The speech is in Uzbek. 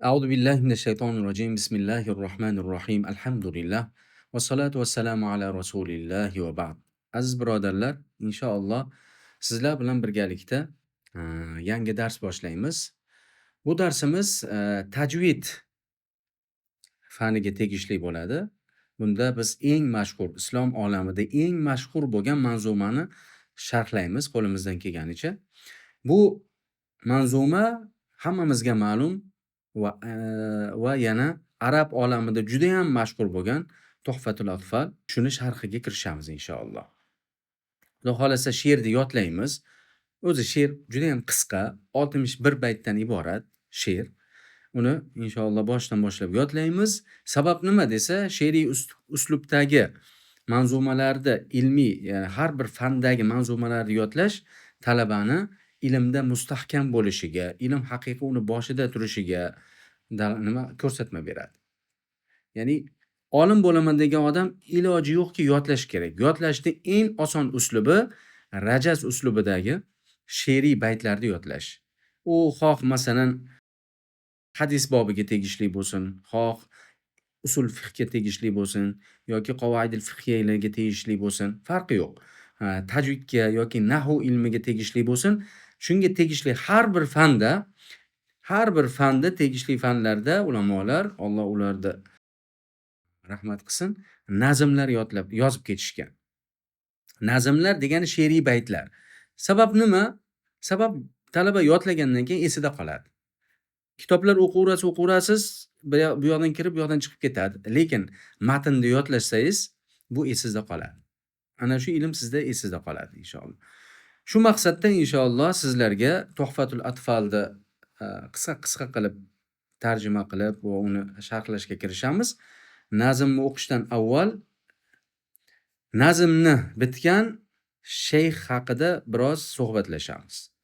Auzu billahi minash-shaytonir rojim. Bismillahir-rohmanir-rohim. Alhamdulillah. Vassalatu vassalamu ala rasulillahi va ba'd. Aziz birodarlar, inshaalloh sizlar bilan birgalikda yangi dars boshlaymiz. Bu darsimiz tajvid faniga tegishli bo'ladi. Bunda biz eng mashhur, islom olamida eng mashhur bo'lgan manzumani sharhlaymiz qo'limizdan kelganicha. Bu manzuma hammamizga ma'lum va yana arab olamida judayam mashhur bo'lgan Tuhfatul Atfal. Shuni sharhiga kirishamiz inshaalloh. Xudo xohlasa she'rni yodlaymiz. O'zi she'r judayam qisqa, 61 baytdan iborat she'r. Uni inshaalloh boshidan boshlab yodlaymiz. Sabab nima desa, she'riy uslubdagi manzumalarda ilmiy, ya'ni har bir fandagi manzumalarni yodlash talabani ilmda mustahkam bo'lishiga, ilm haqiqiy uni boshida turishiga nima ko'rsatma beradi. Ya'ni olim bo'laman degan odam iloji yo'qki yodlash kerak. Yodlashni eng oson uslubi rajaz uslubidagi she'riy baytlarni yodlash. U xoh masalan hadis bobiga tegishli bo'lsin, xoh usul fiqhga tegishli bo'lsin yoki qovaidil fiqhiylarga tegishli bo'lsin, farqi yo'q. Tajvidga yoki nahv ilmiga tegishli bo'lsin, shunga tegishli har bir fanda tegishli fanlarda ulamolar, Alloh ularni rahmat qilsin, nazmlar yodlab yozib ketishgan. Nazmlar degani she'riy baytlar. Sabab nima? Sabab talaba yodlagandan keyin esida qoladi. Kitoblar o'qiverasiz, o'qiverasiz, bu yoqdan kirib, bu yoqdan chiqib ketadi. Lekin matnni yodlasangiz, bu esingizda qoladi. Ana shu ilm sizda esingizda qoladi inshaalloh. Shu maqsadda inshaalloh sizlarga Tuhfatul Atfalni qisqa-qisqa qilib tarjima qilib va uni sharhlashga kirishamiz. Nazmni o'qishdan avval nazmni bitgan shayx haqida biroz suhbatlashamiz.